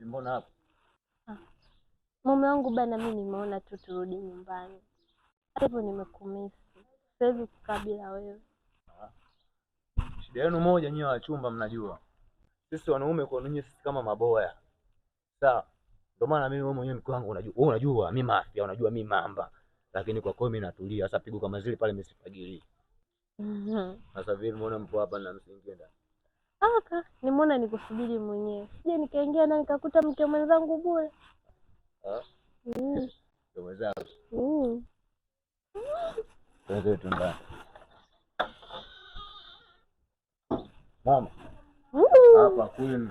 Mbona hapa? Ah. Mume wangu bana, mimi nimeona tu turudi nyumbani. Hata hivyo nimekumisi, siwezi kukaa bila wewe. Shida yenu moja nyinyi wachumba mnajua. Sisi wanaume kwa ninyi sisi kama maboya. Sawa. Ndio maana mimi wewe mwenyewe mke wangu unajua, wewe unajua mimi mafia, unajua mimi mamba. Lakini kwa kweli mimi natulia. Sasa pigo kama zile pale mimi sifagilii. Sasa vipi, mbona mpo hapa na msiingie ndani? Aka, nimeona nikusubiri mwenyewe. Sije nikaingia na nikakuta mke mwenzangu bure. Ah? Mm. Ndio mwenzangu. Mm. Twende tu ndani. Mama. Mm. Hapa kwenu.